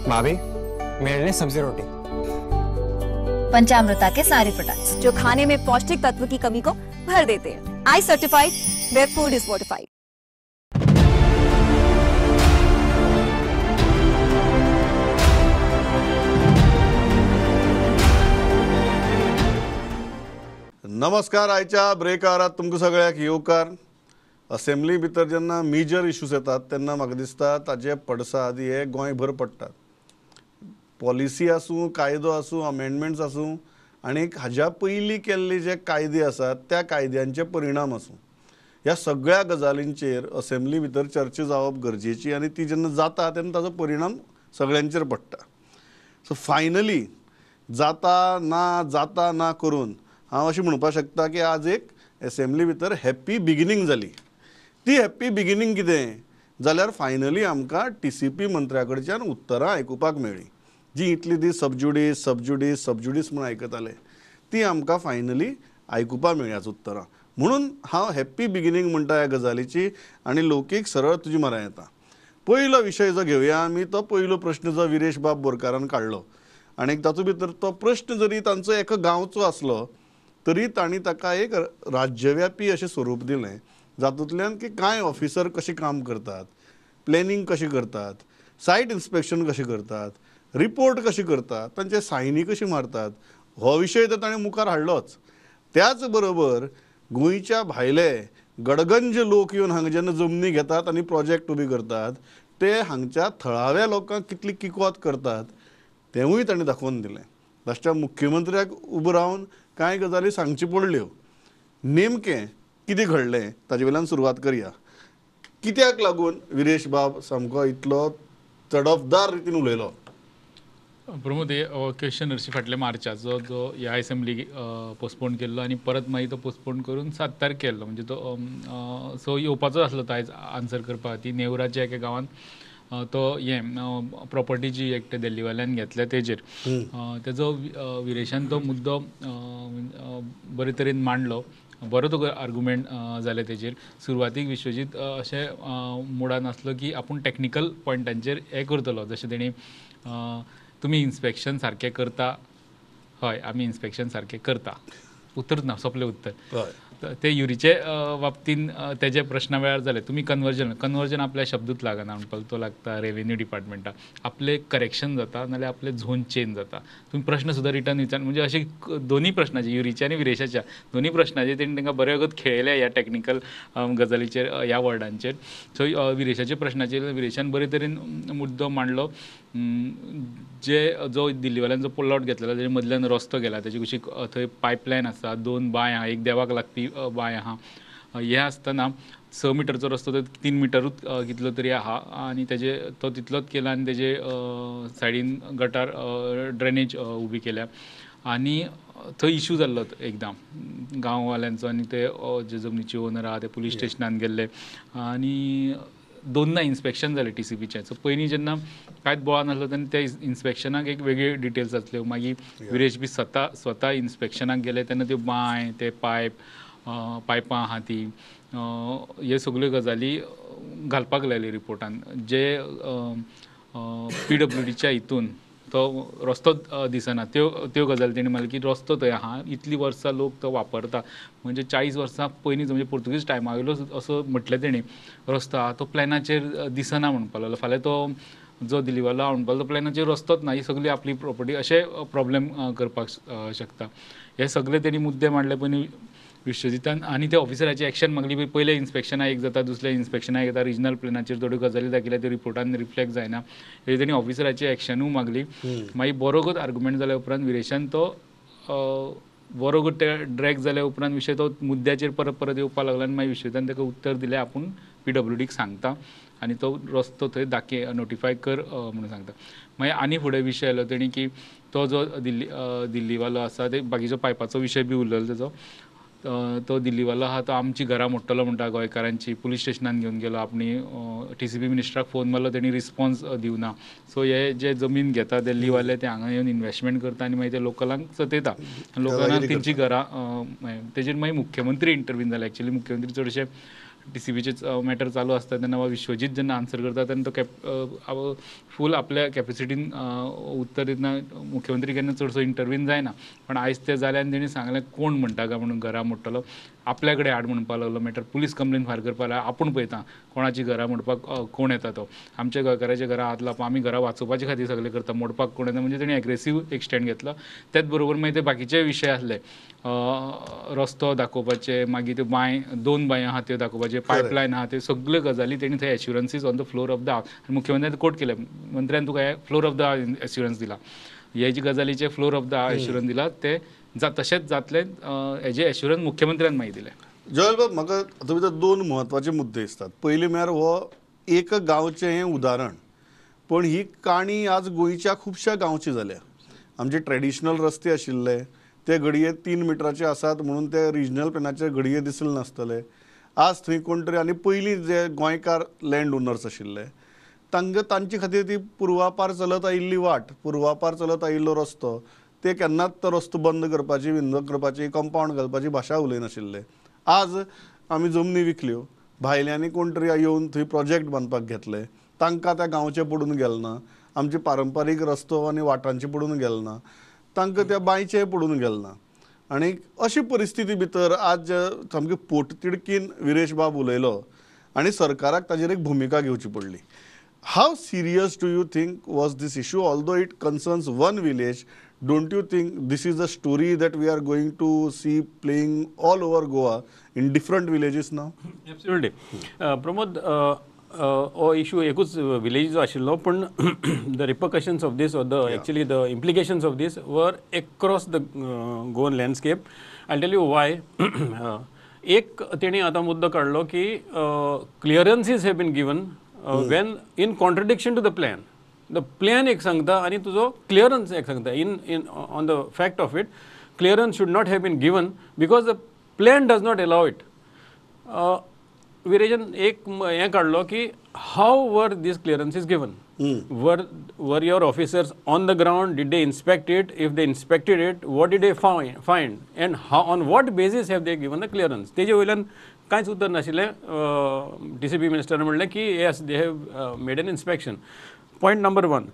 भाभी, मेरे लिए सब्जी रोटी। पंचामृता के सारे प्रोडक्ट्स जो खाने में पौष्टिक तत्व की कमी को भर देते हैं। I certified where food is fortified. नमस्कार. आयच्या ब्रेकारात तुमकां सगळ्याक येवकार. असेंब्ली भितर जेन्ना मेजर इश्यूज येतात तेन्ना म्हाका दिसता ताजे पडसाद हे गोंयभर पडटात. पॉलिसी आसूं, कायदो आसूं, अमेंडमेंट्स आसूं आनी हाज्या पयलीं केल्ले जे कायदे आसात त्या कायद्यांचे परिणाम आसूं, ह्या सगळ्या गजालींचेर असेंब्ली भितर चर्चा जावप गरजेची आनी ती जेन्ना जाता तेन्ना ताजो परिणाम सगळ्यांचेर पडटा. सो फायनली जाता ना जाता ना करून हांव अशें म्हणपाक शकता की आज एक एसेंब्ली भितर हॅप्पी बिगिनींग जाली. ती हॅप्पी बिगिनींग कितें जाल्यार फायनली आमकां TCP मंत्र्या कडच्यान उत्तरां आयकुपाक मेळ्ळीं. जी इतली दीस सब judice सब judice सब judice म्हूण आयकताले ती आमकां फायनली आयकुपाक मेळ्ळी आज उत्तरां. म्हणून हांव हॅप्पी बिगिनींग म्हणटा ह्या गजालीची आनी लौकीक सरळ तुजी मरा येता. पयलो विशय जो घेवया आमी तो पयलो प्रश्न जो विरेश बाब बोरकारान काडलो आनी तातूंत भितर तो प्रश्न जरी तांचो एका गांवचो आसलो तरी तांणी ताका एक राज्यव्यापी अशें स्वरूप दिलें जातूंतल्यान की कांय ऑफिसर कशें काम करतात, प्लॅनिंग कशें करतात, सायट इन्स्पेक्शन कशें करतात, रिपोर्ट कशें करतात, तांचे सायनी कशी मारतात, हो विशय तर ताणें मुखार हाडलोच. त्याच बरोबर गोंयच्या भायले गडगंज लोक येवन हांगा जेन्ना जमनी घेतात आनी प्रोजेक्ट उबी करतात ते हांगच्या थळाव्या लोकांक कितली किकोत करतात तेंवूय ताणें दाखोवन दिलें. लास्टाक मुख्यमंत्र्याक उबो रावन कांय गजाली सांगच्यो पडल्यो. नेमकें कितें घडलें ताजे वयल्यान सुरवात करया. कित्याक लागून विरेश बाब सामको इतलो तडफदार रितीन उलयलो? प्रमोद, हे क्वेश्चन हरशीं फाटल्या मार्चाचो जो ह्या एसेंब्ली पोस्टपोन केल्लो आनी परत मागीर तो पोस्टपोन करून 7 तारखेर केल्लो, म्हणजे तो सो येवपाचो आसलो तो आयज आन्सर करपा खातीर. नेवराच्या एका गांवांत तो हे प्रॉपर्टी जी एकटे दिल्लीवाल्यान घेतल्या तेजेर तेजो विरेशान तो मुद्दो बरे तरेन मांडलो. बरो तो आर्गुमेंट जाले तेजेर. सुरवातीक विश्वजीत अशें मुडान आसलो की आपूण टॅक्निकल पॉयंटांचेर हें करतलो, जशें तेणी तुमी इन्स्पेक्शन सारकें करता, हय आमी इन्स्पेक्शन सारकें करता, उत्तरच ना, सोंपलें उत्तर. ते युरीचे बाबतीन तेजे प्रश्ना वेळार जाले. तुमी कन्वर्जन कन्वर्जन आपल्या शब्दूच लागना म्हणपाक तो लागता रेवेन्यू डिपार्टमेंटाक, आपले करेक्शन जाता नाल्यार आपले झोन चेंज जाता. तुमी प्रश्न सुद्दां रिटर्न विचार, म्हणजे अशे दोनी प्रश्नाचे युरीच्या आनी विरेशाच्या दोनी प्रश्नाचे तेणी तांकां बरे वगत खेळयले ह्या टॅक्निकल गजालीचेर, ह्या वर्डांचेर. सो विरेशाच्या प्रश्नाचेर विरेशान बरे तरेन मुद्दो मांडलो. जे जो दिल्लीवाल्यांचो प्लॉट घेतलेलो तेजे मदल्यान रस्तो गेला, तेजे कुशीक थंय पायपलायन आसा, 2 बांय आहा, एक देवाक लागपी बांय आहा. हें आसतना 6 मिटरचो रस्तो तो 3 मिटरूच कितलो तरी आहा आनी तेजे तो तितलोच केला आनी तेजे सायडीन गटार ड्रेनेज उबी केल्या आनी थंय इशू जाल्लो एकदां गांववाल्यांचो आनी ते जे जमनीचे ओनर आहा ते पुलीस स्टेशनान गेल्ले आनी दोनदा इन्स्पेक्शन जालें TCPचें. सो पयलीं जेन्ना कांयच बोवाळ नासलो तेन्ना त्या इन्स्पेक्शनाक एक वेगळे डिटेल्स आसल्यो. मागीर विरेश बी स्वता इन्स्पेक्शनाक गेले तेन्ना त्यो बांय, ते पायप पायपां आहा ती, हे सगल्यो गजाली घालपाक लायल्यो रिपोर्टान. जे PWDच्या हितून तो रस्तोच दिसना त्यो त्यो गजाली तेणी मागीर की रस्तो थंय आहा, इतलीं वर्सां लोक तो वापरता, म्हणजे 40 वर्सां पयलींच म्हणजे पुर्तुगीज टायमा वयलो असो म्हटलें तेणी रस्तो आहा तो प्लॅनाचेर दिसना म्हणपाक लागलो. फाल्यां तो जो दिल्लीवालो आहा म्हणपाक तो प्लॅनाचेर रस्तोच ना, ही सगळी आपली प्रॉपर्टी, अशे प्रॉब्लेम करपाक शकता. हे सगळे तेणी मुद्दे मांडले पयलीं विश्वजितान आनी त्या ऑफिसराची एक्शन मागली. पयल्या इन्स्पेक्शनाक एक जाता, दुसऱ्या इन्स्पेक्शनाक येता, रिजनल प्लॅनाचेर थोड्यो गजाली दाखयल्या त्यो रिपोर्टान रिफ्लेक्ट जायना, हे तेणी ऑफिसराची एक्शनूय मागली. मागीर बरोगत आर्गुमेंट जाल्या उपरांत विरेशान तो बरोगत ते ड्रॅग जाल्या उपरांत विशय तो मुद्द्याचेर परत परत येवपाक लागलो आनी मागीर विश्वजितान ताका उत्तर दिलें आपूण PWDक सांगता आनी तो रस्तो थंय दाखय नोटिफाय कर म्हणून सांगता. मागीर आनी फुडें विशय आयलो तेणी की तो जो दिल्लीवालो आसा ते बाकीचो पायपाचो विशय बी उरलेलो तेजो, तो दिल्लीवालो आहा तो आमची घरां मोडटलो म्हणटा गोंयकारांची, पुलीस स्टेशनान घेवन गेलो, आपणी TCP मिनिस्टराक फोन मारलो तेणी रिस्पॉन्स दिवना. सो हे जे जमीन घेता दिल्लीवाले ते हांगा येवन इन्वेस्टमेंट करता आनी मागीर ते लोकलांक सतयता, लोकलांक तेंची घरां. तेजेर मागीर मुख्यमंत्री इंटरवीन जाले. एक्चुअली मुख्यमंत्री चडशे टीसीपीचे मॅटर चालू आसता तेन्ना वा विश्वजीत जेन्ना आन्सर करता तेन्ना तो फूल आपल्या कॅपेसिटीन उत्तर दितना मुख्यमंत्री केन्ना चडसो इंटरवीन जायना. पण आयज तें जालें आनी तेणी सांगलें कोण म्हणटा काय म्हणून घरां मोडटलो, आपल्या कडेन हाड म्हणपाक लागलो मॅटर, पुलीस कंप्लेन फायर करपाक लागलो, आपूण पळयता कोणाची घरां मोडपाक कोण येता तो, आमच्या गोंयकाराच्या घरां हात लावप, आमी घरां वाचोवपाचे खातीर सगळें करता, मोडपाक कोण येता. म्हणजे तेणी एग्रेसीव एक स्टँड घेतलो. त्याच बरोबर मागीर ते बाकीचे विशय आसले, रस्तो दाखोवपाचे, मागीर त्यो बांय, 2 बांयो आहा त्यो दाखोवपाचे, पायपलायन आहा, त्यो सगल्यो गजाली तेणी थंय assurances on the floor of the house. आनी मुख्यमंत्र्यान कोट केलें, मंत्र्यान तुका हे फ्लोर ऑफ the assurance दिला, हे जे गजालीचे फ्लोर ऑफ the assurance दिला ते तशेंच जातलें हेजें एश्युरन्स मुख्यमंत्र्यान मागीर दिलें. जोयल बाब, म्हाका हातूंत भितर 2 म्हत्वाचे मुद्दे दिसतात. पयलीं म्हळ्यार हो एक गांवचें हें उदाहरण, पण ही काणी आज गोंयच्या खुबश्या गांवची जाल्या. आमचे ट्रेडिशनल रस्ते आशिल्ले ते घडये 3 मिटराचे आसात म्हणून ते रिजनल प्लॅनाचेर घडये दिसले नासतले. आज थंय कोण तरी, आनी पयलीं जे गोंयकार लँड ओनर्स आशिल्ले तांकां तांचे खातीर ती पुर्वापार चलत आयिल्ली वाट, पुर्वापार चलत आयिल्लो रस्तो, ते केन्नाच तो रस्तो बंद करपाची, विंद करपाची, कंपावंड घालपाची भाशा उलयनाशिल्ले. आज आमी जमनी विकल्यो, भायल्यांनी कोण तरी येवन थंय प्रोजेक्ट बांदपाक घेतले, तांकां त्या गांवचें पडून गेलें ना, आमचे पारंपारीक रस्तो आनी वाटांचें पडून गेलें ना, तांकां त्या बांयचें पडून गेलें ना. आनी अशी परिस्थिती भितर आज सामकी पोटतिडकीन विरेश बाब उलयलो आनी सरकाराक ताजेर एक भुमिका घेवची पडली. How serious do you think was this issue? Although it concerns one village, don't you think this is a story that we are going to see playing all over Goa in different villages now? Absolutely. Pramod, हो issue एकूच विलेजीचो आशिल्लो, पूण the repercussions of this or the actually the implications of this were across the Goan landscape. I tell you why. एक तेणी आतां मुद्दो काडलो की clearances have been given when in contradiction to the plan. The plan एक सांगता आनी तुजो क्लियरन्स एक सांगता. In in on the fact of it, clearance should not have been given because the plan does not allow it. विरेजन एक हें काडलो की how were these clearances given? Were your officers on the ground? Did they inspect it? If they inspected it, what did they find? And how, on what basis have they given the clearance? तेजे वयल्यान कांयच उत्तर नाशिल्लें. T C P मिनिस्टरान म्हणलें की yes, they have made an inspection. Point number 1.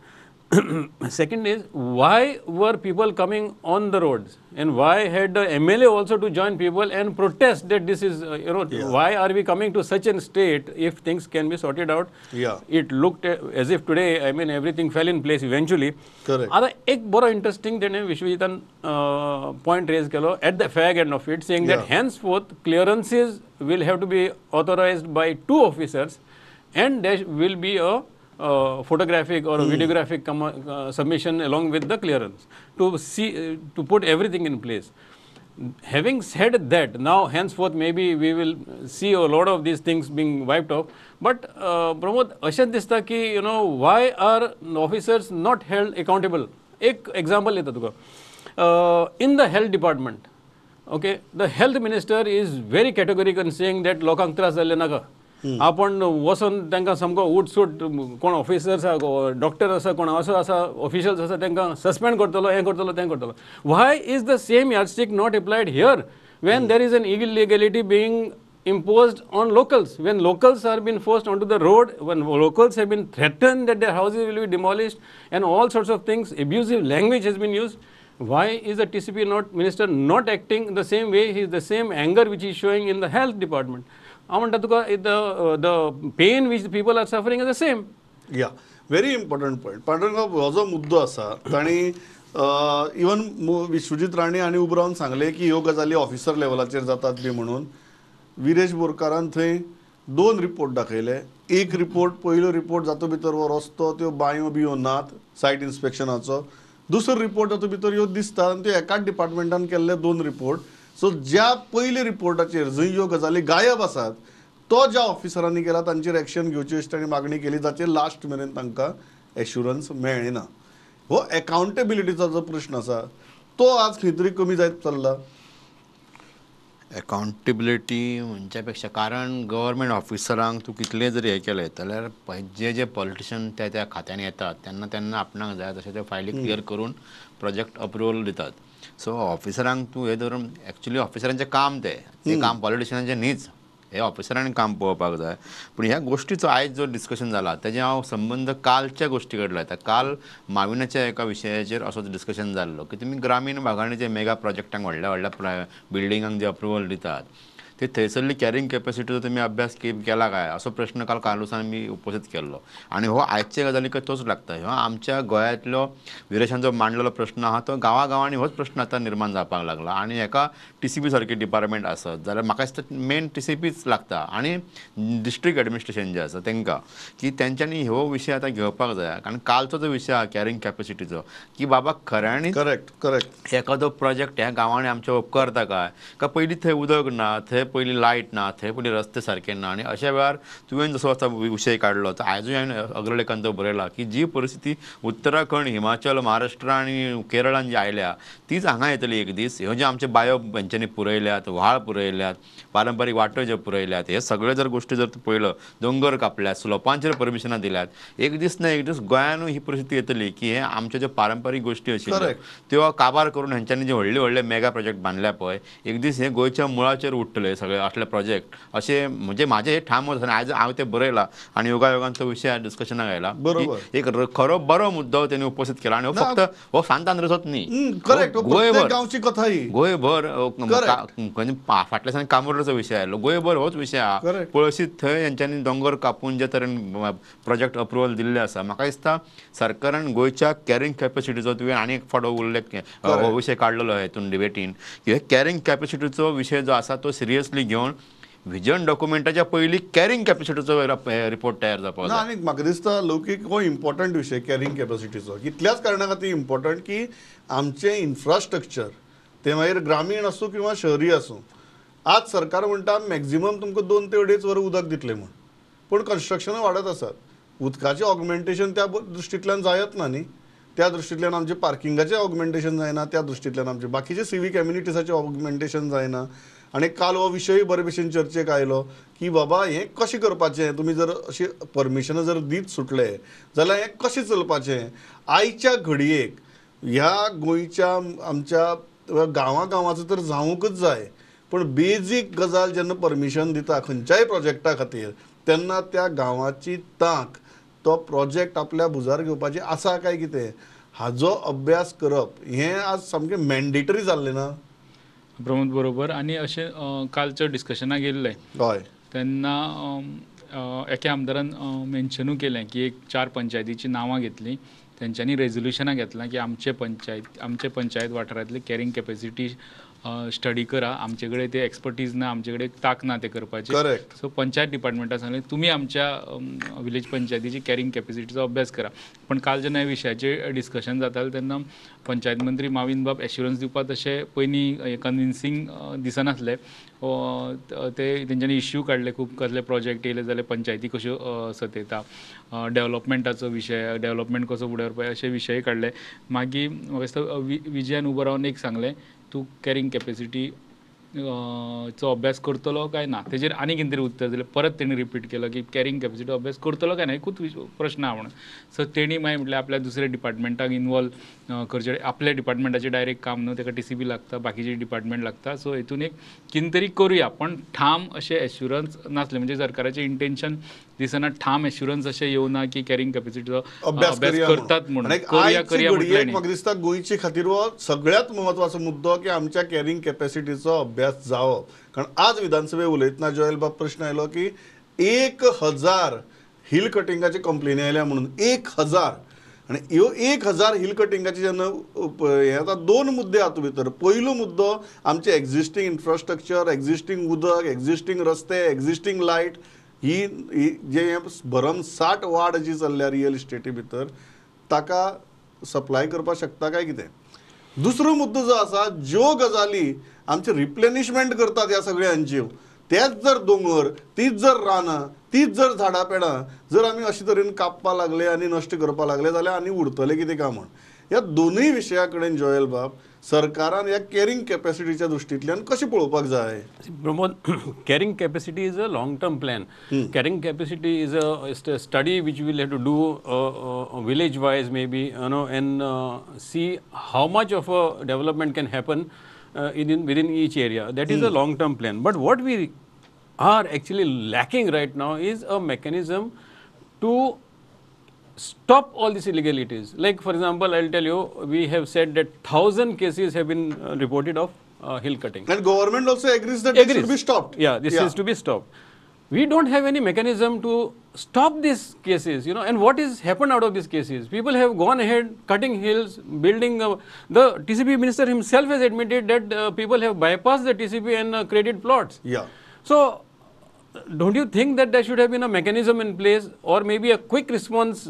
Second is, why were people coming on the roads, and why had the MLA also to join people and protest that this is, you know, why are we coming to such a state if things can be sorted out? Yeah. It looked as if today, I mean, everything fell in place eventually. Correct. आता एक बरो interesting तेणे विश्वजितान point raise केलो at the fag end of it, saying that henceforth clearances will have to be authorized by 2 officers and there will be a photographic or videographic submission along with the clearance to see, to put everything in place. Having said that, now henceforth maybe we will see a lot of these things being wiped off. But Pramod, अशेंच दिसता की you know, why are officers not held accountable? एक example दिता तुका. In the health department, okay, the health minister is very categorical in saying that लोकांक त्रास जाल्ले नाका. आपण वचोन तांकां सामको उठसूट कोण ऑफिसर्स आसा, डॉक्टर आसा, कोण असो आसा, ऑफिशियल्स आसा, तांकां सस्पेंड करतलो, हें करतलो, तें करतलो. Why is the same yardstick not applied here when there is an illegality being imposed on locals, when locals are being forced onto the road, when locals have been threatened that their houses will be demolished and all sorts of things, abusive language has been used? Why is the TCP not minister not acting the same way? He is the same anger which he is showing in the health department. हांव म्हणटा तुका the pain which the people are suffering is the same. Yeah, very important point. Pandurang, हो जो मुद्दो आसा तांणी even Vishwajit Rane हांणी उबो रावन सांगलें की ह्यो गजाली ऑफिसर लेवलाचेर जातात बी म्हणून. विरेश बोरकारान थंय 2 रिपोर्ट दाखयले. एक रिपोर्ट, पयलो रिपोर्ट जातूंत भितर हो रस्तो, त्यो बांयो बियो नात सायट इन्स्पेक्शनाचो. दुसरो रिपोर्ट जातूंत भितर ह्यो दिसता आनी त्यो एकाच डिपार्टमेंटान केल्ले 2 रिपोर्ट. सो ज्या पयले रिपोर्टाचेर जंय ह्यो गजाली गायब आसात तो ज्या ऑफिसरांनी केला तांचेर एक्शन घेवची अशी तांणी मागणी केली, जाचेर लास्ट मेरेन तांकां एश्युरन्स मेळ्ळें ना. हो एकाउंटेबिलिटीचो जो प्रश्न आसा तो आज खंय तरी कमी जायत चल्ला. एकाउंटेबिलिटी म्हणच्या पेक्षा, कारण गव्हर्मेंट ऑफिसरांक तूं कितलें जरी हें केलें जाल्यार जे जे पॉलिटिशन त्या त्या खात्यांनी येतात तेन्ना तेन्ना आपणाक जाय तशें ते फायली क्लियर करून प्रोजेक्ट अप्रुवल दितात. सो ऑफिसरांक तूं हें धरून एक्चुली ऑफिसरांचें काम तें, तें काम पॉलिटिशनांचें न्हीच. हे ऑफिसरांनी काम पळोवपाक जाय. पूण ह्या गोश्टीचो आयज जो डिस्कशन जाला तेजें हांव संबंद कालच्या गोश्टी कडेन लायता. काल माविनाच्या एका विशयाचेर असोच डिस्कशन जाल्लो की तुमी ग्रामीण भागांनी जे मेगा प्रोजेक्टांक व्हडल्या व्हडल्या बिल्डिंगांक जे अप्रुवल दितात ते थंयसरली कॅरिंग कॅपॅसिटीचो तुमी अभ्यास केला काय असो प्रश्न काल कार्लुसान मी उपस्थित केल्लो. आनी हो आयचे गजालीक तोच लागता. हो आमच्या गोंयांतलो विरेशान जो मांडलेलो प्रश्न आहा तो गांवागांवांनी होच प्रश्न आतां निर्माण जावपाक लागला. आनी हेका टीसीपी सारके डिपार्टमेंट आसत जाल्यार म्हाका दिसता मेन टीसीपीच लागता आनी डिस्ट्रिक्ट एडमिनिस्ट्रेशन जें आसा तांकां की तेंच्यांनी हो विशय आतां घेवपाक जाय. कारण कालचो जो विशय आहा कॅरिंग कॅपॅसिटीचो की बाबा खऱ्यांनी करेक्ट करेक्ट एखादो प्रोजेक्ट ह्या गांवांनी आमच्या उपकारता काय, काय पयलीं थंय उदक ना, थंय पयलीं लायट ना, थंय पयलीं रस्ते सारके ना. आनी अशा वेळार तुवें जसो आतां विशय काडलो तो आयजूय हांवें अग्रलेखान तो बरयला की जी परिस्थिती उत्तराखंड, हिमाचल, महाराष्ट्र आनी केरळान जी आयल्या तीच हांगा येतली एक दीस. ह्यो ज्यो आमचे बायो हेंच्यांनी पुरयल्यात, व्हाळ पुरयल्यात, पारंपारीक वाटो ज्यो पुरयल्यात, हे सगळे जर गोश्टी जर तूं पळयलो, दोंगर कापल्यात, स्लोपांचेर परमिशनां दिल्यात, एक दीस ना एक दीस गोंयानूय ही परिस्थिती येतली की हे आमच्यो ज्यो पारंपारीक गोश्टी आशिल्ल्यो त्यो काबार करून हेंच्यांनी जे व्हडले व्हडले मेगा प्रोजेक्ट बांदल्या पळय, एक दीस हे गोंयच्या मुळाचेर उठ्ठले सगळे असले प्रोजेक्ट. अशें म्हणजे म्हाजें हें ठाम मत आसा. आयज हांवें तें बरयलां आनी योगायोगान तो विशय डिस्कशनाक आयला. एक खरो बरो मुद्दो तेणी उपस्थित केला आनी हो फक्त हो सांत आंद्रेचोच न्ही, गोंयभर गांवची कथा ही, गोंयभर फाटल्या दिसांनी कामुर्लेचो विशय आयलो, गोंयभर होच विशय आहा. पळशीत थंय हेंच्यांनी दोंगर कापून जे तरेन प्रोजेक्ट अप्रुवल दिल्लें आसा, म्हाका दिसता सरकारान गोंयच्या कॅरिंग कॅपॅसिटीचो तुवें आनी एक फावट उल्लेख हो विशय काडलेलो हेतून डिबेटीन की हे कॅरिंग कॅपॅसिटीचो विशय जो आसा तो सिरियसली घेवन विजन डॉक्युमेंटाच्या पयलीं कॅरिंग कॅपॅसिटीचो रिपोर्ट तयार जावपाक जाय. आनी म्हाका दिसता लौकीक हो इम्पॉर्टंट विशय कॅरिंग कॅपॅसिटीचो कितल्याच कारणा खातीर इम्पॉर्टंट की आमचें इन्फ्रास्ट्रक्चर तें मागीर ग्रामीण आसूं किंवा शहरी आसूं, आज सरकार म्हणटा मॅक्झिमम तुमकां 2 ते 2.5 वरां उदक दितलें म्हूण, पूण कन्स्ट्रक्शनां वाडत आसात, उदकाचें ऑगमेंटेशन त्या दृश्टींतल्यान जायत ना न्ही, त्या दृश्टींतल्यान आमचें पार्किंगाचें ऑगमेंटेशन जायना, त्या दृश्टींतल्यान आमचें बाकीचे सिवीक एम्युनिटीजाचें ऑगमेंटेशन जायना. आनी काल हो विशय बरे भशेन चर्चेक आयलो की बाबा हें कशें करपाचें, तुमी जर अशें परमिशनां जर दीत सुटले जाल्यार हें कशें चलपाचें. आयच्या घडयेक ह्या गोंयच्या आमच्या गांवां गांवाचो तर जावंकच जाय, पूण बेजीक गजाल जेन्ना परमिशन दिता खंयच्याय प्रोजेक्टा खातीर तेन्ना त्या गांवाची तांक तो प्रोजेक्ट आपल्या भुजार घेवपाची आसा काय कितें हाजो अभ्यास करप हें आज सामकें मॅन्डेटरी जाल्लें ना. प्रमोद बरोबर. आनी अशें कालच्या डिस्कशनाक येयल्लें हय तेन्ना एका आमदारान मेन्शनूय केलें की एक 4 पंचायतीचीं नांवां घेतलीं, तेंच्यांनी रेजोल्युशनां घेतलां की आमचे पंचायत वाठारांतली कॅरिंग कॅपॅसिटी स्टडी करा, आमचे कडेन ते एक्सपर्टीज ना, आमचे कडेन ताक ना ते करपाची. सो पंचायत डिपार्टमेंटान सांगलें तुमी आमच्या विलेज पंचायतीची कॅरिंग कॅपॅसिटीचो अभ्यास करा. पण काल जेन्ना ह्या विशयाचेर डिस्कशन जातालें तेन्ना पंचायत मंत्री माविन बाब एश्युरन्स दिवपाक तशें पयलीं कन्विन्सींग दिसनासलें. ते तेंच्यांनी इश्यू काडले खूब, कसले प्रोजेक्ट येयले जाल्यार पंचायती कश्यो सतयता, डेवलपमेंटाचो विशय, डेवलपमेंट कसो फुडें व्हरपाक, अशे विशय काडले. मागीर म्हाका दिसता विजयान उबो रावन एक सांगलें, तूं कॅरिंग कॅपॅसिटी चो अभ्यास करतलो काय ना, तेजेर आनी कितें तरी उत्तर दिलें. परत तेणी रिपीट केलो की कॅरिंग कॅपॅसिटी अभ्यास करतलो काय ना, एकूच प्रश्न आहा म्हणून. सो तेणी मागीर म्हटल्यार आपल्या दुसऱ्या डिपार्टमेंटाक इनवॉल्व करचें, आपल्या डिपार्टमेंटाचें डायरेक्ट काम न्हू, तेका टीसीबी लागता, बाकीचे डिपार्टमेंट लागता. सो हेतून एक कितें तरी करुया, पण ठाम अशें एश्युरन्स नासलें, म्हणजे सरकाराचें इंटेन्शन दिसना, ठाम एश्युरन्स अशें येवना की कॅरिंग कॅपॅसिटीचो अभ्यास करतात म्हणून. करुया करुया म्हटलें. म्हाका दिसता गोंयचे खातीर हो सगळ्यांत म्हत्वाचो मुद्दो की आमच्या कॅरिंग कॅपॅसिटीचो अभ्यास जावप. कारण आज विधानसभे उलयतना जोएल बाब प्रश्न आयलो की 1000 हिल कटिंगाची कंप्लेनी आयल्या म्हणून, 1000. आनी ह्यो 1000 हिल कटिंगाची जेन्ना हे आतां 2 मुद्दे हातूंत भितर. पयलो मुद्दो आमचें एक्झिस्टींग इन्फ्रास्ट्रक्चर, एक्झिस्टींग उदक, एक्झिस्टींग रस्ते, एक्झिस्टींग लायट, ही जे भरमसाठ वाड जी चल्ल्या रियल इस्टेटी भितर ताका सप्लाय करपाक शकता काय कितें. दुसरो मुद्दो जो आसा, ज्यो गजाली आमचें रिप्लेनिशमेंट करतात ह्या सगळ्यांच्यो, तेच जर दोंगर, तीच जर रानां, तीच जर झाडां पेडां जर आमी अशे तरेन कापपाक लागले आनी नश्ट करपाक लागले जाल्यार आनी उरतलें कितें काय म्हूण. ह्या दोनूय विशया कडेन जोएल बाब सरकारान ह्या कॅरिंग कॅपॅसिटीच्या दृश्टींतल्यान कशें पळोवपाक जाय? Pramod, carrying capacity is a long term plan. Carrying capacity is a study which we'll have to do village wise maybe, you know, and see how much of a development can happen within each area. That is a long term plan. But what we are actually lacking right now is a mechanism to stop all these illegalities. Like for example, I will tell you, we have said that 1,000 cases have been reported of hill cutting. And government also agrees that this should be stopped. Yeah, this is to be stopped. We don't have any mechanism to stop these cases, you know. And what is happened out of these cases? People have gone ahead cutting hills, building. The TCP minister himself has admitted that people have bypassed the TCP and created plots. Yeah. So, don't you think that there should have been a mechanism in place, or maybe a quick response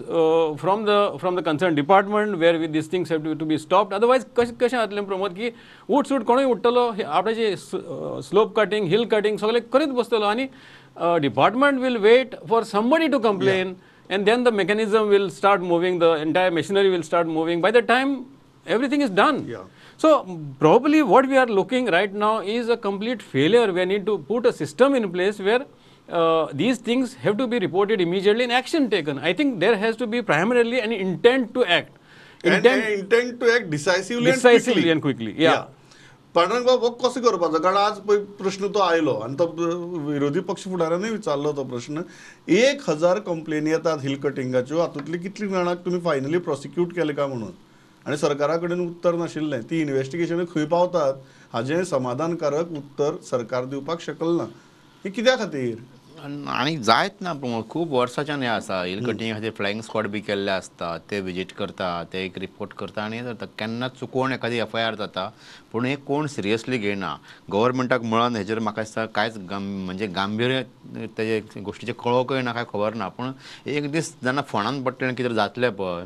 from the concerned department where these things have to be stopped? Otherwise, कशें जातलें प्रमोद की उठ सूट कोणूय उठ्ठलो, आपणे जे slope cutting, hill cutting सगळें करीत बसतलो आनी department will wait for somebody to complain, and then the mechanism will start moving, the entire machinery will start moving. By the time everything is done. Yeah. So probably what we are looking right now is a complete failure. We need to put a system in place where these things have to be reported immediately and action taken. I think there has to be primarily an intent to act. Intent to act decisively, and quickly. Yeah. Pandurang बाब हो कसो करपाचो, कारण आज पळय प्रश्न तो आयलो आनी तो विरोधी पक्ष फुडाऱ्यांनी विचारलो तो प्रश्न. 1000 कंप्लेनी येतात हिल कटिंगाच्यो, हातूंतली कितली जाणांक तुमी फायनली प्रोसिक्यूट केले काय म्हणून, आनी सरकारा कडेन उत्तर नाशिल्लें. ती इन्वेस्टिगेशन खंय पावतात हाजें समाधानकारक उत्तर सरकार दिवपाक शकल ना. हें कित्या खातीर? आनी जायत ना प्रमोद, खूब वर्साच्यान हें आसा. हिल कटिंगा खातीर फ्लायिंग स्क्वॉड बी केल्ले आसता, ते विजीट करता, ते एक रिपोर्ट करता आनी हें जाता. केन्ना चुकोवन एखादी एफ I R जाता, पूण हें कोण सिरियसली घेयना. गव्हर्मेंटाक मेळोन हेजेर म्हाका दिसता कांयच म्हणजे गांभीर्य तेजे गोश्टीचें कळोवंकय ना, कांय खबर ना. पूण एक दीस जेन्ना फोंडान पडटलें कितें जातलें पळय,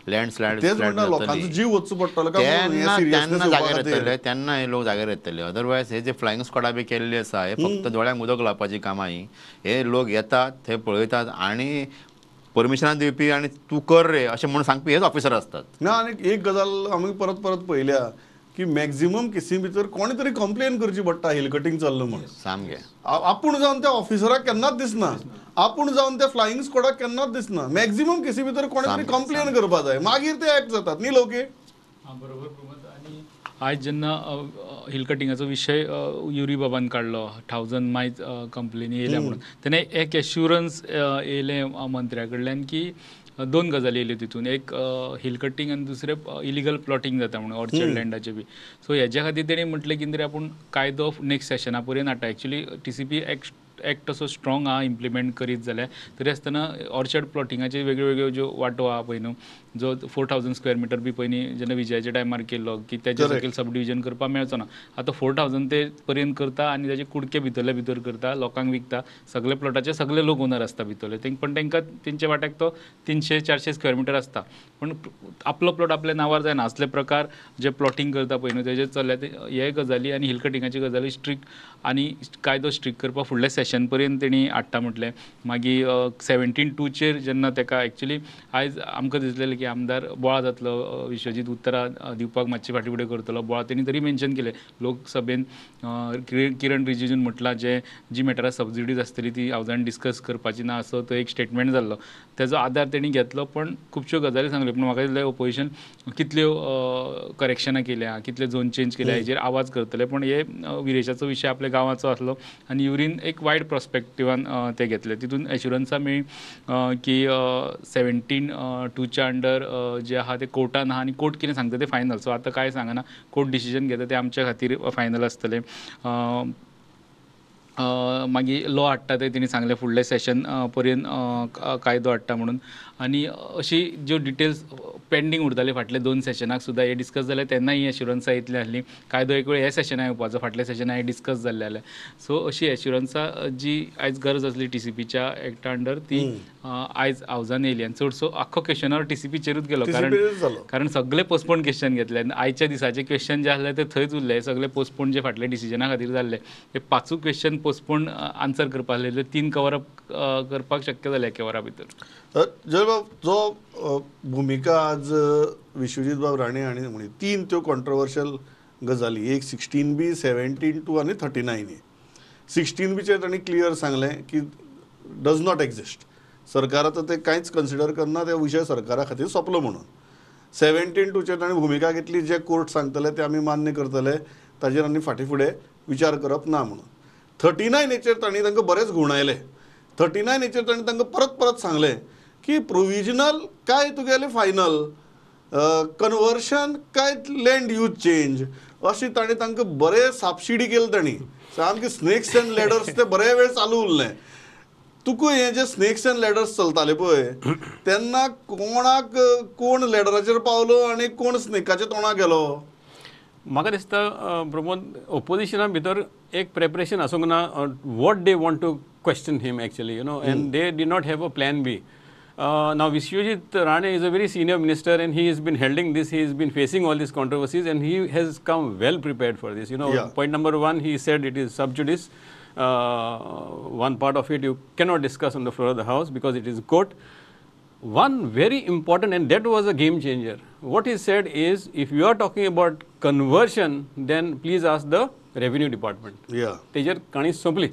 लँडस्लायड, लोकांचो जीव वचचो पडटलो, तेन्ना जाग्यार येतले, तेन्ना हे लोक जाग्यार येतले. अदरवायज हे जे फ्लायिंग स्क्वॉडा बी केल्ली आसा, हे फक्त दोळ्यांक उदक लावपाची कामां ही. हे लोक येतात, हे पळयतात आनी परमिशनां दिवपी आनी तूं कर रे अशें म्हणून सांगपी हेच ऑफिसर आसतात. ना, आनी एक गजाल आमी परत परत पळयल्या की मॅक्झिमम केसी भितर कोणी तरी कंप्लेन करची पडटा हिल कटिंग चल्लो म्हूण. सामकें आपूण जावन त्या ऑफिसराक केन्नाच दिसना, आपूण जावन त्या फ्लायिंग स्क्वॉडाक केन्नाच दिसना. मॅक्झिमम केसी भितर कोणी तरी कंप्लेन करपा जाय, मागीर ते एक्ट जातात न्ही लोके. बरोबर प्रमोद. आनी आयज जेन्ना हिल कटिंगाचो विशय युरी बाबान काडलो, 1000 मायज कंप्लेनी येयल्या म्हणून, तेन्ना एक एश्युरन्स येयलें मंत्र्या कडल्यान की दोन गजाली येयल्यो तितून, एक हिल कटिंग आनी दुसरें इलिगल प्लॉटिंग जाता म्हणून ऑर्चर्ड लँडाचें बी. सो हेज्या खातीर तेणी म्हटलें की तरी आपूण कायदो नेक्स्ट सेशना पर्यंत हाडटा. एक्चुली TCP act असो स्ट्रॉंग आहा इम्प्लिमेंट करीत जाल्यार, तरी आसतना ऑर्चर्ड प्लॉटिंगाचे वेगळ्यो वेगळ्यो ज्यो वांटो आहा पळय न्हू, जो 4000 स्क्वेअर मिटर बी पयलीं जेन्ना विजयाच्या टायमार केल्लो की तेच्या सकयल सब डिविजन करपाक मेळचो ना, आतां 4000 ते पर्यंत करता आनी ताजे कुडके भितरले भितर करता, लोकांक विकता. सगळे प्लॉटाचे सगळे लोक ओनर आसता भितरले, पण तांकां तेंच्या वाट्याक तो 300-400 स्क्वेअर मिटर आसता, पण आपलो प्लॉट आपल्या नांवार जायना. असले प्रकार जे प्लॉटिंग करता पळय न्हू तेजे चल्ल्या ते हे गजाली आनी हिल कटिंगाची गजाली स्ट्रिक्ट आनी कायदो स्ट्रिक्ट करपाक फुडल्या सेशन पर्यंत तेणी हाडटा म्हटलें. मागीर 17(2) जेन्ना ताका एक्चुली आयज आमकां दिसलेलें की आमदार बोळा जातलो, विश्वजीत उत्तरां दिवपाक मातशी फाटीं फुडें करतलो बोळा, तेणी तरी मेन्शन केलें लोकसभेन. किरण रिजिजून म्हटलां जे जी मॅटरां सबसिडीज आसतली ती हावजान डिस्कस करपाची ना, असो तो एक स्टेटमेंट जाल्लो, तेजो आदार तेणी घेतलो. पण खुबश्यो गजाली सांगल्यो, पूण म्हाका दिसलें ओपोजिशन कितल्यो करेक्शनां केल्या, कितले झोन चेंज केल्या हेजेर आवाज करतले. पण हे विरेशाचो विशय आपल्या गांवाचो आसलो आनी युरीन एक वायड प्रॉस्पेक्टिवान ते घेतले. तितून एश्युरन्सां मेळ्ळी की 17(2) अंडर जे आहा ते कोर्टान आहा आनी कोर्ट कितें सांगता ते फायनल. सो आतां कांय सांगना, कोर्ट डिसिजन घेता ते आमच्या खातीर फायनल आसतलें. मागीर लॉ हाडटा ते तेणी सांगलें फुडलें सेशन पर्यंत कायदो हाडटा म्हणून. आनी अशी ज्यो डिटेल्स पेंडींग उरताले फाटले 2 सेशनाक सुद्दां हे डिस्कस जाले, तेन्ना ही एश्युरन्सां येतली आसली. कायदो एक वेळ हे सेशनाक येवपाचो, फाटल्या सेशनाक हे डिस्कस जाल्ले जाल्यार. सो अशी एश्युरन्सां जी आयज गरज आसली TCPच्या एक्टा अंडर ती आयज हावजान येयली. आनी चडसो आख्खो क्वेश्चनार TCPचेरूच गेलो, कारण सगळे पोस्टपोन क्वेश्चन घेतले आनी आयच्या दिसाचे क्वेश्चन जे आसले ते थंयच उरले, सगळे पोस्टपोन जे फाटले डिसिजना खातीर जाल्ले ते 5 क्वेश्चन पोस्टपोन आन्सर करपा आसले, 3 कवर अप करपाक शक्य जालें एके वरा भितर. जयबाब, जो भुमिका आज विश्वजीत बाब राणे हांणी म्हळी, 3 त्यो कॉन्ट्रोवर्शियल गजाली, एक 16B, 17(2) आनी 39A. 16Bचेर तांणी क्लियर सांगलें की डज not exist, सरकार आतां ते कांयच कन्सिडर करना, ते विशय सरकारा खातीर सोंपलो म्हणून. 17(2) तांणी भुमिका घेतली, जे कोर्ट सांगतले ते आमी मान्य करतले, ताजेर आनी फाटीं फुडें विचार करप ना म्हणून. 39 हेचेर तांणी तांकां बरेंच घुंवडायलें. 39 हेचेर तांणी तांकां परत परत सांगलें की प्रोविजनल काय तुगेलें फायनल, कन्वर्शन काय लँड यूज चेंज, अशी ताणें तांकां बरें सापशिडी केली. तांणी सामकी स्नेक्स अँड लॅडर्स ते बरे वेळ चालू उरलें. तुका हें जे स्नेक्स अँड लॅडर्स चलताले पळय तेन्ना कोणाक कोण लॅडराचेर पावलो आनी कोण स्नेकाच्या तोंडाक गेलो? म्हाका दिसता प्रमोद, ओपोजिशना भितर एक प्रेपरेशन आसूंक ना what they want to question him actually, you know, and they did not have a plan B. Now Vishwajit Rane is a very senior minister and he has been handling this, he has been facing all these controversies and he has come well prepared for this. You know, yeah. Point number one, he said it is sub judice. One part of it you cannot discuss on the floor of the house because it is court. One very important, and that was a game changer, what he said is, if you are talking about conversion, then please ask the revenue department. Yeah. तेजेर काणी सोंपली.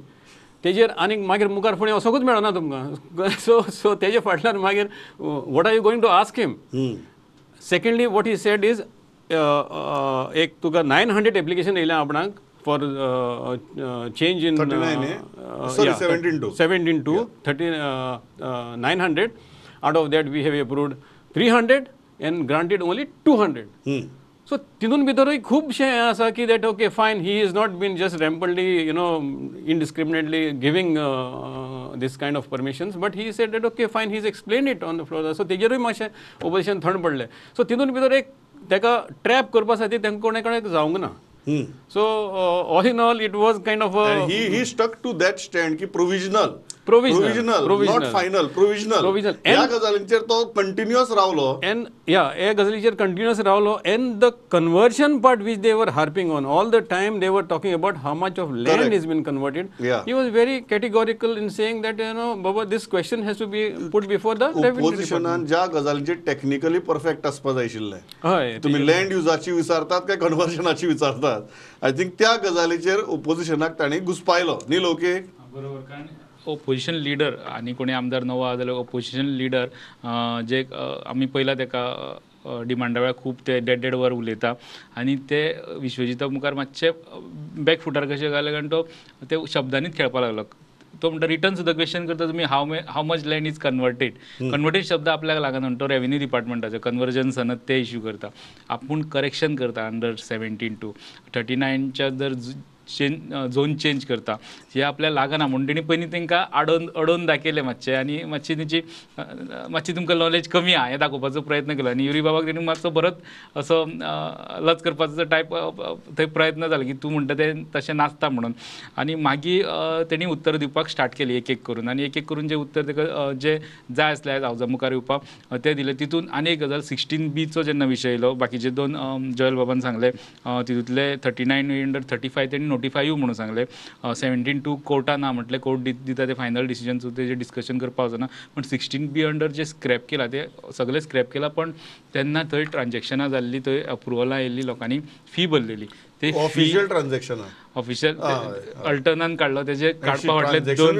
तेजेर आनीक मागीर मुखार फुडें वचोंकूच मेळना तुमकां. सो सो तेजे फाटल्यान मागीर what are you going to ask him? Secondly, what he said is, एक तुका 900 एप्लिकेशन येयलें आपणाक for change in 17 to 900. Out of that we have approved 300 and granted only 200. So तितून भितरूय खुबशें हें आसा की that okay fine, he is not been just rampantly, you know, indiscriminately giving this kind of permissions, but he said that okay fine, he is explain it on the floor. So तेजेरूय मातशें opposition थंड पडलें. So तितून भितर एक ताका trap करपा खातीर तांकां कोणा कोणाक जावंक ना. So all in all it was kind of he stuck to that stand की provisional provisional not final, provisional. ह्या गजालींचेर तो कंटिन्युअस रावलो. एंड या ह्या गजालीचेर कंटिन्युअस रावलो. And the conversion part which they were harping on all the time, they were talking about how much of land is been converted. He was very categorical in saying that, you know, Baba, this question has to be put before the revenue. ओपोजिशनान ज्या गजालींचेर technically perfect आसपा जाय आशिल्लें, तुमी land युजाची विचारतात काय कन्वर्जनाची विचारतात, I think त्या गजालीचेर ओपोजिशनाक तांणी घुसपायलो न्ही लोके. बरोबर, कारण ओपोजिशन लिडर आनी कोणी आमदार नवो आसा जाल्यार ओपोजिशन लिडर जे आमी पयला तेका डिमांडा वेळार खूब ते देड देड वर उलयता आनी ते विश्वजिता मुखार मातशे बॅक फुटार कशें घाले, कारण तो ते शब्दांनीच खेळपाक लागलो. तो म्हणटा रिटर्न सुद्दां क्वेश्चन करता तुमी how much land is converted. Converted शब्द आपल्याक लागना म्हणटा तो रेवेन्यू डिपार्टमेंटाचो कन्वर्जन सनद ते इश्यू करता, आपूण करेक्शन करता अंडर 17(2) 39च्या जर झोन चेंज करता, हे आपल्याक लागना म्हणून तेणी पयलीं तांकां अडोवन दाखयलें मातशें आनी मातशी तेंची मातशी तुमकां नॉलेज कमी आहा हें दाखोवपाचो प्रयत्न केलो. आनी युरी बाबाक तेणी मातसो बरोच असो लज करपाचो टायप थंय प्रयत्न जालो की तूं म्हणटा तें तशें नासता म्हणून. आनी मागीर तेणी उत्तर दिवपाक स्टार्ट केली एक एक करून, आनी एक एक करून जें उत्तर ताका जें जाय आसलें हावजा मुखार येवपाक तें दिलें. तितून आनी एक गजाल 16Bचो जेन्ना विशय येयलो, बाकीचे दोन जोयल बाबान सांगलें तितूंतले 39 अंडर 35 तेणी नोटिफाय म्हणून सांगलें. 17(2 कोर्टा ना म्हटलें, कोर्ट दिता ते फायनल डिसिजन, सो तेजें डिस्कशन करपाक वचना. पण 16B under जे स्क्रॅप केला ते सगळे स्क्रॅप केला, पण तेन्ना थंय ट्रान्जेक्शनां जाल्लीं, थंय अप्रुवलां येयल्लीं, लोकांनी फी भरलेली, ते ऑफिशियल ट्रान्जेक्शन ऑफिशियल अल्टर्नान काडलो. तेजे काडपा फाटले दोन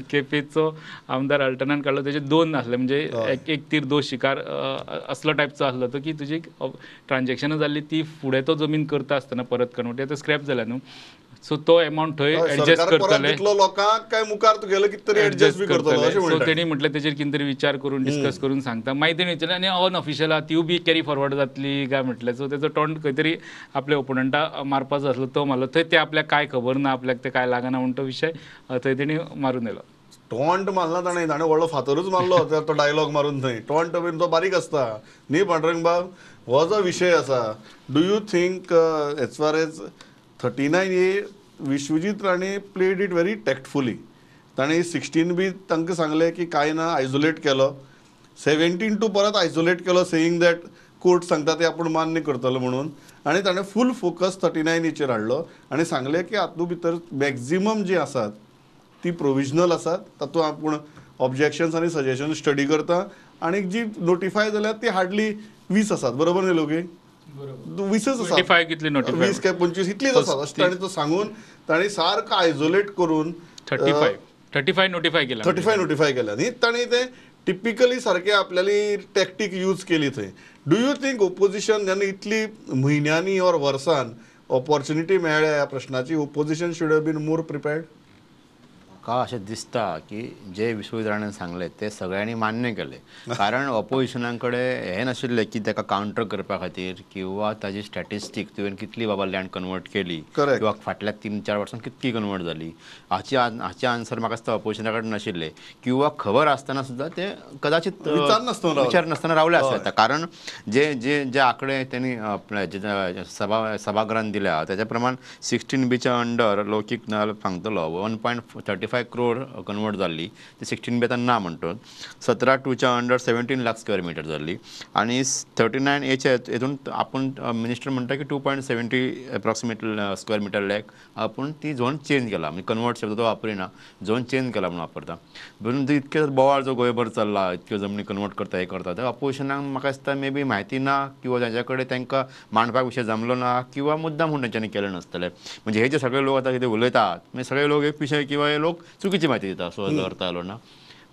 केपेचो आमदार अल्टर्नान काडलो, तेजे दोन आसले, म्हणजे एक तीर दोन शिकार असलो टायपचो आसलो तो, की तुजी ट्रान्जेक्शनां जाल्ली ती फुडें तो जमीन करता आसतना परत कन्वर्ट आतां स्क्रॅप जाल्या न्हू, सो तो एमावंट थंय एडजस्ट करतले लोकांक काय मुखार तुगेले कितें तरी एडजस्ट बी करतलो. सो तेणी म्हटलें तेजेर कितें तरी विचार करून डिस्कस करून सांगता. मागीर तेणी विचारलें आनी अनऑफिशियल आहा तिवूय बी कॅरी फॉरवर्ड जातली काय म्हटलें. सो तेजो टोंट खंय तरी आपल्या ओपोनंटा मारपाचो आसलो, तो मारलो थंय, ते आपल्याक कांय खबर ना, आपल्याक ते कांय लागना म्हूण तो विशय थंय तेणी मारून दिलो. टोंट मारला ताणें, ताणें व्हडलो फातरूच मारलो तो डायलॉग मारून थंय. टोंट बीन तो बारीक आसता न्ही पांडुरंग बाब. हो जो विशय आसा, do you think as far as 39A Vishwajit Rane played it very tactfully. ताणें 16B तांकां सांगलें की कांय ना, आयसोलेट केलो. 17(2 परत आयसोलेट केलो, सेईंग that court सांगता ते आपूण मान्य करतलो म्हणून. आनी ताणें फूल फोकस 39Aचेर हाडलो आनी सांगलें की हातूंत भितर मॅक्झिमम जी आसात ती प्रोविजनल आसात, तातूंत आपूण ऑब्जेक्शन्स आनी सजेशन स्टडी करता आनी जी नोटिफाय जाल्यार ती हार्डली 20 आसात, बरोबर न्ही लोकी? 20 आसात, 20 काय 25 इतलीच आसात अशें ताणें तो सांगून ताणें सारको आयसोलेट करून 35 नोटिफाय केला, 35 नोटिफाय केला न्ही. ताणें तें टिपिकली सारकें आपल्याली टॅक्टीक यूज केली थंय. Do you think opposition जेन्ना इतली म्हयन्यांनी ऑर वर्सान ऑपॉर्च्युनिटी मेळ्ळ्या ह्या प्रश्नाची opposition should have been more prepared. म्हाका अशें दिसता की जे विश्वजीत राणेन सांगलें ते सगळ्यांनी मान्य केलें, कारण ऑपोजिशना कडेन हें नाशिल्लें की ताका कावंटर करपा खातीर किंवा ताजी स्टॅटिस्टीक तुवें कितली बाबा लँड कन्वर्ट केली किंवा फाटल्या 3-4 वर्सां कितकी कन्वर्ट जाली हाची हाचे आन्सर म्हाका दिसता ऑपोजिशना कडेन नाशिल्ले किंवा खबर आसतना सुद्दां ते कदाचित विचार नासतना रावले आसूं येता. कारण जे जे जे आंकडे त्यांनी सभागृहान दिल्या त्याच्या प्रमाण 16Bच्या अंडर लौकीक सांगतलो 1.35 करोड कन्वर्ट जाल्ली, ती 16B आतां ना म्हणटो. 17(2)च्या अंडर 17 लाख स्क्वेअर मिटर जाल्ली आनी 39Aच्या हितून आपूण मिनिस्टर म्हणटा की 2.70 एप्रॉक्सिमेट स्क्वेअर मिटर लॅक आपूण ती झोन चेंज केला, म्हणजे कन्वर्ट शब्द तो वापरिना, झोन चेंज केला म्हणून वापरता. म्हणून इतके बोवाळ जो गोंयभर चल्ला, इतक्यो जमनी कन्वर्ट करता हें करता, तर ऑपोजिशनाक म्हाका दिसता मे बी म्हायती ना किंवा तांच्या कडेन तांकां मांडपाक विशय जमलो ना किंवा मुद्दाम म्हूण तांच्यांनी केलें नासतलें. म्हणजे हे जे सगळे लोक आतां कितें उलयतात म्हणजे सगळे लोक एक विशय किंवा हे लोक चुकीची म्हायती दिता असो अर्थ आलो ना.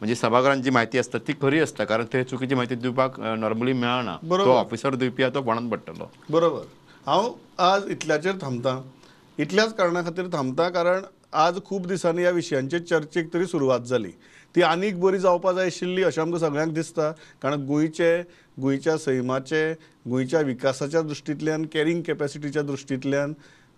म्हणजे सभागृहान जी म्हायती आसता ती खरी आसता, कारण ते चुकीची म्हायती दिवपाक नॉर्मली मेळना, तो ऑफिसर दिवपी तो कोणाक पडटलो. बरोबर. हांव आज इतल्याचेर थांबता, इतल्याच कारणा खातीर थांबता कारण आज खूब दिसांनी ह्या विशयांचे चर्चेक तरी सुरवात जाली, ती आनीक बरी जावपा जाय आशिल्ली अशें आमकां सगळ्यांक दिसता. कारण गोंयचे, गोंयच्या सैमाचे, गोंयच्या विकासाच्या दृश्टींतल्यान, कॅरिंग कॅपॅसिटीच्या दृश्टींतल्यान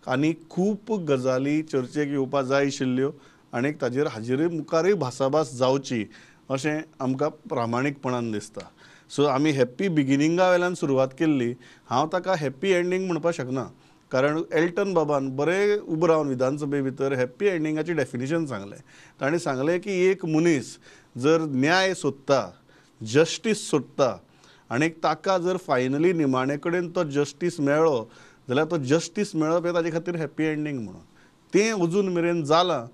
आनी खूब गजाली चर्चेक येवपा जाय आशिल्ल्यो आनी ताजेर हाजेरूय मुखारूय भासाभास जावची अशें आमकां प्रामाणीकपणान दिसता. सो आमी हॅप्पी बिगिनिंगा वेल्यान सुरवात केल्ली, हांव ताका हॅप्पी एंडींग म्हणपाक शकना कारण एल्टन बाबान बरें उबो रावन विधानसभे भितर हॅप्पी एंडिंगाची डेफिनेशन सांगलें. ताणें सांगलें की एक मनीस जर न्याय सोदता, जस्टीस सोदता आनी ताका जर फायनली निमाणे कडेन तो जस्टीस मेळ्ळो जाल्यार तो जस्टीस मेळप हें ताजे खातीर हॅप्पी एंडींग म्हणून तें अजून मेरेन जालां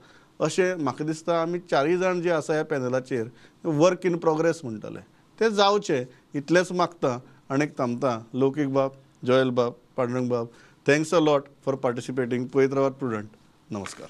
अशें म्हाका दिसता. आमी चारूय जाण जे आसा ह्या पॅनलाचेर वर्क इन प्रोग्रेस म्हणटले, तें जावचें इतलेंच मागता आनी थांबता. लौकीक बाब, जोयल बाब, पांडुरंग बाब, thanks a lot for participating. पळयत रावात प्रुडंट. नमस्कार.